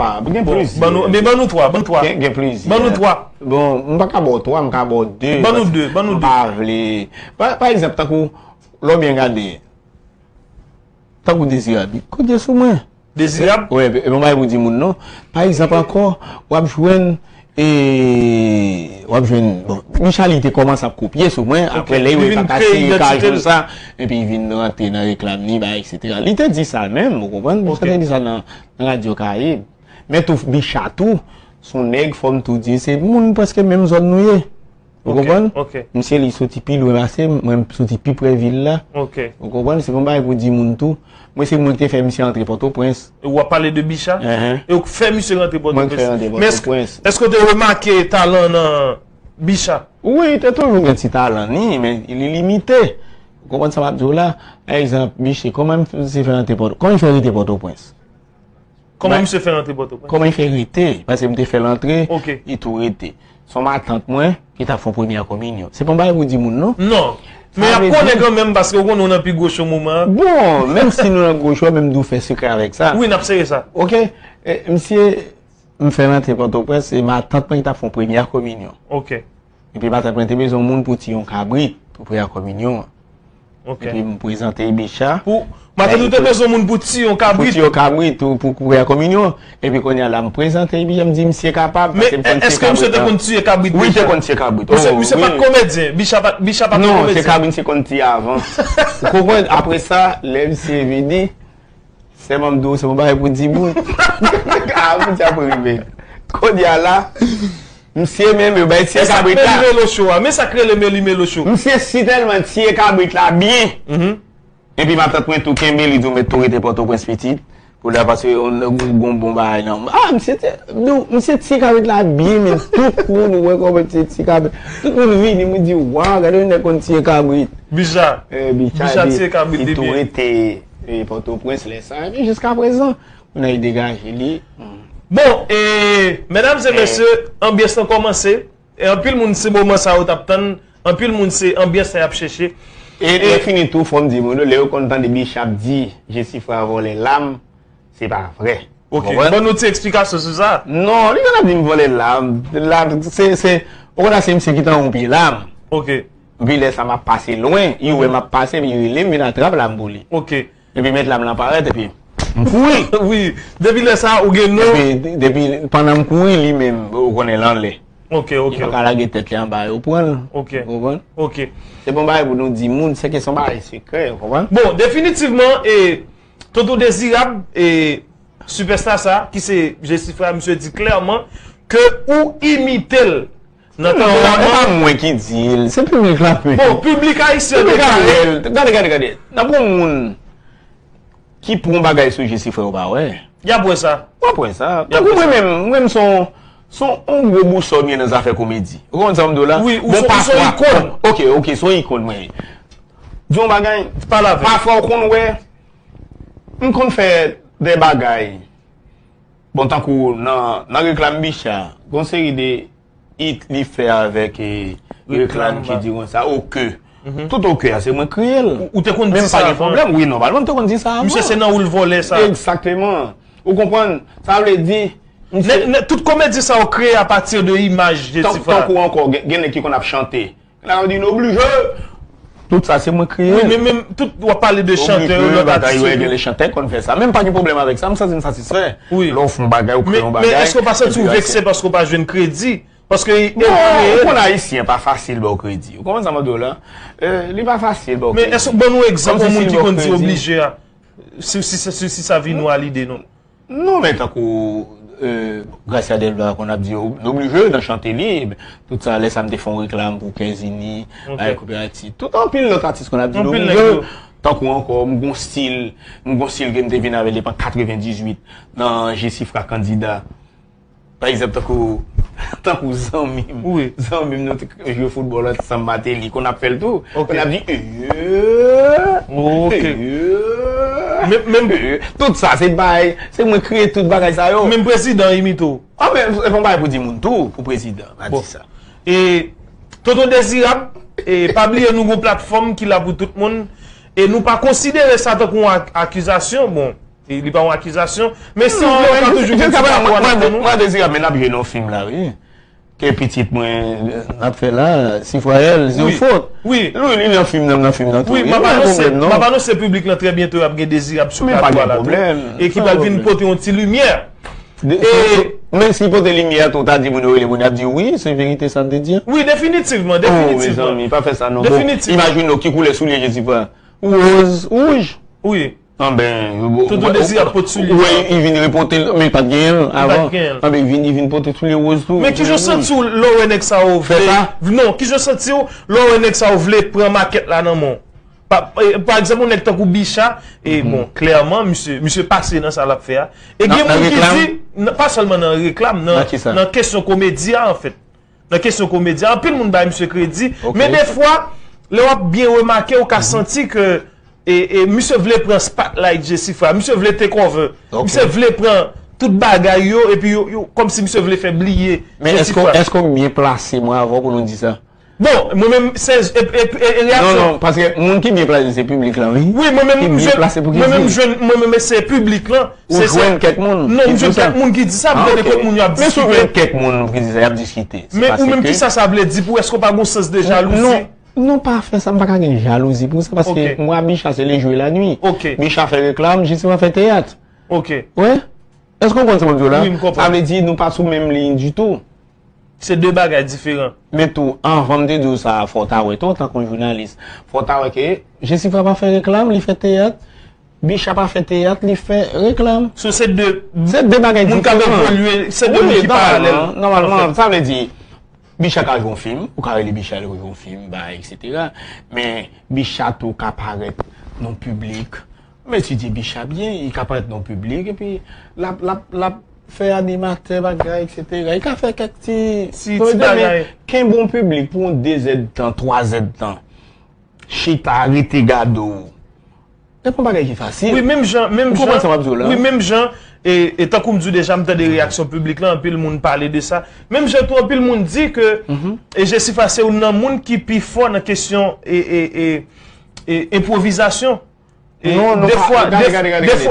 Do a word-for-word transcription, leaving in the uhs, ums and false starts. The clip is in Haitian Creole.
Ah, gen plizyè. Ban nou, men ban nou twa, ban nou twa. Gen, gen plizyè. Ban nou twa. Bon, m pa ka ba w twa, m ka ba w de. Ban nou de, ban nou de. M pa vle. Pa, pa egzanp, tankou, lè w byen gade, tankou Dezirab, li kote sou mwen. Dezirab? Wi, e bon bagay pou di moun non. Pa egzanp ankò, w ap jwenn, e, w ap jwenn, bon, Michaly te kòmanse ap kopye sou mwen, apre lè li wè pa ka siye ka jwenn sa, epi li vin rantre nan reklam li, ba, etsetera. Li te di sa menm, ou konprann? Misye te di sa nan, nan Radyo Karayib. Men tou, Bicha tou, se yon nèg, fò m tou di, se moun prèske menm zòn nou ye. Ou konprann? Misye li soti pi lwen pase m, mwen m soti pi pre vil la. Ou konprann? Se pa yon bagay pou di moun tou. Mwen se mwen ki te fè misye antre Pòtoprens. E w ap pale de Bicha? E w k fè misye rantre Pòtoprens. Mwen k fè rantre Pòtoprens. Men èske, èske w te remake talan nan Bicha? Wi, te toujou gen ti talan ni, men li limite. Ou konprann sa m ap di w la? Pa egzanp, Bicha, kòman misye fè rantre Pòtoprens? Kòman l fè rete Pòtoprens? Kòman misye fè rantre Pòtoprens? Kòman li fè rete? Paske m te fè l antre, li tou rete. Se yon matant mwen ki t ap fè yon premyè kominyon. Se pa yon bagay pou di moun non. Non. Men y ap konnen kanmenm paske w konnen w nan pi gwo cho moman an. Bon, menm si nou nan gwo cho, men m dwe fè sekrè avèk sa. Wi, n ap sere sa. Oke. E, misye, m fè l antre Pòtoprens, se matant mwen ki t ap fè yon premyè kominyon. Oke. Epi matant mwen te bezwen yon moun pou tiye yon kabrit pou priyè kominyon an. Epi m prezante Bicha. Pou, matant ou te bezwen yon moun pou tiye yon kabrit? Pou tiye yon kabrit pou, pou priyè kominyon. Epi kounye a la, m prezante Bicha, m di misye kapab, paske m konn tiye kabrit la. Men èske misye te konn tiye kabrit deja? Wi, te konn tiye kabrit. Misye, misye pa t komedyen, Bicha pa, Bicha pa t komedyen. Non, se kabrit misye konn tiye avan. Ou konprann? Apre sa, lè misye vini, sèlman m di w, se yon bagay pou di moun. A, moun sa pou rive. Kounye a la, misye menm, yo bay tiye kabrit la. Men sa k rele melo cho a, men sa k rele meli melo cho. Misye si tèlman tiye kabrit la byen. Epi matant mwen tou kenbe li, di w mèt tou rete Pòtoprens pitit. Pou la, paske yon, yon bon bagay nan. A, misye te, nou, misye tiye kabrit la byen, men tout moun wè kòman misye tiye kabrit. Tout moun vini, moun di, waw, gade yon nèg konn tiye kabrit. Bicha. Eh, Bicha, Bicha tiye kabrit li tou rete, eh, Pòtoprens lè sa. Epi jiskaprezan, moun nan degaje li. Bon, e, medam e mesye, anbyans lan kòmanse. E anpil moun, se moman sa yo t ap tann. Anpil moun, se anbyans sa y ap chèche. E lè fini tou, fò m di moun yo, lè yo konn tande Bicha ap di, Jesifra vòlè lam, se pa vrè. Ok, ban nou ti eksplikasyon sou sa. Non, li pa t ap di m vòlè lam. Lam, se, se, ou konn se misye ki t anwo pye lam. Ok. Epi lè sa m ap pase lwen, li wè m ap pase, epi li rele m, vin atrap lam pou li. Ok. Epi mèt lam lan parèt, epi m kouri. Wi, depi lè sa, ou gen non. Epi, depi, pandan m kouri, li menm, ou konnen l anlè. Ok, ok. Li pa ka lage tèt li anba, yo pran l. Ok. Ou konprann? Ok. Se pa yon bagay pou nou di moun, se kesyon bagay sekrè, ou konprann? Bon, definitivman, e, Tonton Dezirab, e, sipèsta sa, ki se Jesifra, misye di klèman ke ou imite l nan tanperaman. Non, e pa mwen ki di l, se piblik la menm. Bon, piblik ayisyen deklare. Gade, gade, gade. Nan pou moun ki pran bagay sou Jesifra, ou pa wè. Y ap wè sa. W ap wè sa. Tankou mwen menm, mwen menm se yon, se yon gwo bousòl m ye nan zafè komedi. Ou konprann sa m di w la? Wi, ou se yon ikòn. Ok, ok, se yon ikòn mwen ye. Di yon bagay, pafwa ou konn wè, m konn fè de bagay. Bon, tankou nan, nan reklam Bicha, gon seri de it li fè avèk, e, reklam ki di konsa, oke. Tout oke a, se mwen kreye l. Ou, ou te konn di sa avan. Men m pa gen pwoblèm. Wi, nòmalman, m te konn di sa avan. Misye se nan ou l vòlè sa. Egzakteman. Ou konprann? Sa vle di, misye. Nèg, nèg, tout komedi sa yo kreye apati de imaj Jesifra. Tankou ankò, gen, gen nèg ki konn ap chante. La, yo di, nou oblije. Tout sa, se mwen kreye. Wi, men, men, tout, w ap pale de chantè yo, lòt atis yo. Gen de chantè ki konn fè sa. Men m pa gen pwoblèm avèk sa, m santi m satisfè. Wi. Lè w fè yon bagay, ou kreye yon bagay. Men, men èske w pa santi w vekse paske w pa jwenn kredi? Paske, bon, ou konn ayisyen pa fasil ba w kredi. Ou konprann sa m ap di w la? Eh, li pa fasil ba w kredi. Men èske, ban nou egzanp yon moun ki konn di oblije a, si, si, si, si sa vin ou a lide, non? Non, men tankou, eh, Gracia Delva konn ap di, nou oblije nan chante li, tout sa, lè sa m te fè yon reklam pou Kèzini, ok, ak Kooperativ, tout anpil lòt atis konn ap di, nou oblije, tankou ankò, m gon stil, m gon stil ke m te vin avè l depi an katrevendizuit, nan Jesifra Kandida. Pa egzanp, tankou, tankou zanmi m. Wi. Zanmi m, nou te jwe foutbòl ansanm, Martelly, konn ap fè l tou. Ok. Konn ap di, eh, ok, eh, men, men, eh, tout sa, se bay, se mwen kreye tout bagay sa yo. Menm prezidan imite w. Ah, men, se pa yon bagay pou di moun tou, pou prezidan, pa di sa. E, Tonton Dezirab, e, pa bliye nou gon platfòm ki la pou tout moun, e nou pa konsidere sa tankou yon ak-, akizasyon, bon. Li pa yon akizasyon. Men si w vle, ou ka toujou gen ti rapò a nan men nou. Mwen, Dezirab, men n ap jwe nan fim la, wi. Ke pitit mwen, n ap fè la, Sifrayèl, se yon fot. Wi. Wi, li nan fim nan, nan fim nan tou. Wi, m ap anonse, m ap anonse piblik lan trè byento, y ap gen Dezirab sou plato a la tou. E ki pral vin pote yon ti limyè. E men si pote limyè tou, ta di moun yo rele moun, y ap di wi, se verite sa m te di an. Wi, definitivman, definitivman. Oh, mezanmi, pa fè sa non. Bon, imajine w ki koulè soulye Jezifra. Woz, wouj. Wi. Anben, Toto Dezi ap pot soulye. Ou wè, li vin repote l, men li pa t genyen l avan. Anben, li vin, li vin pote soulye woz tou. Men kijan w santi w lè w wè nèg sa yo vle. Non, kijan w santi w lè w wè nèg sa yo vle pran makèt la nan men w? Pa, e, pa egzanp, yon nèg tankou Bicha, e bon, klèman, misye, misye pase nan sa l ap fè a. E gen moun ki di, nan, pa sèlman nan reklam, nan, nan kesyon komedi a, anfèt. Nan kesyon komedi a, anpil moun bay misye kredi, men defwa, lè w ap byen remake, ou ka santi ke, e, e, misye vle pran spotlight Jesifra, misye vle take over, misye vle pran tout bagay yo, epi yo, yo, kòmsi misye vle fè bliye Jesifra. Men èske, èske w byen plase mwen avè w pou nou di sa? Bon, mwen menm, se, e, e, e, e reyaksyon. Non, non, paske moun ki byen plase se piblik lan, wi. Wi, mwen menm, mwen menm, mwen menm, se piblik lan. Ou jwenn kèk moun ki di sa? Non, m jwenn kèk moun ki di sa, m tande kèk moun yo ap diskite. Men si w jwenn kèk moun ki di sa, y ap diskite. Men ou menm, kisa sa vle di pou ou? Èske w pa gen yon sans de jalouzi? Non, non, pa fè sa, m pa ka gen jalouzi pou sa, paske mwa Bicha se le jour et la nuit. Bicha fè reklam, Jesifra fè teyat. Wi. Èske w konprann sa m ap di w la? Wi, m konprann. Sa vle di nou pa sou menm liy ditou. Se de bagay diferan. Men tou, anvan m te di w sa, fò w ta wè tou, antanke yon jounalis, fò w ta wè ke Jesifra pa fè reklam, li fè teyat, Bicha pa fè teyat, li fè reklam. So, se de, se de bagay diferan. Moun k ap evolye, se de moun ki paralèl. Nòmalman, sa vle di, Bicha ka jwe yon fim, ou ka rele Bicha, li jwe yon fim, bay, etsetera. Men Bicha tou ka parèt nan piblik. M etidye Bicha byen, li ka parèt nan piblik, epi l ap, l ap, l ap fè animatè bagay, etsetera. Li ka fè kèk ti, ti bagay. Kenbe yon piblik pou yon dezèdtan, twazèdtan. Chita, rete gade w. E pa yon bagay ki fasil. Wi, menm jan, menm jan. Ou konprann sa m ap di w la? Wi, menm jan, e, e tankou m di w deja, m tande reyaksyon piblik la, anpil moun pale de sa. Menm jan tou, anpil moun di ke, e, Jesifra se youn nan moun ki pi fò nan kesyon, e, e, e, e, enpwovizasyon. E, non, non, defwa, gade, gade, gade, gade.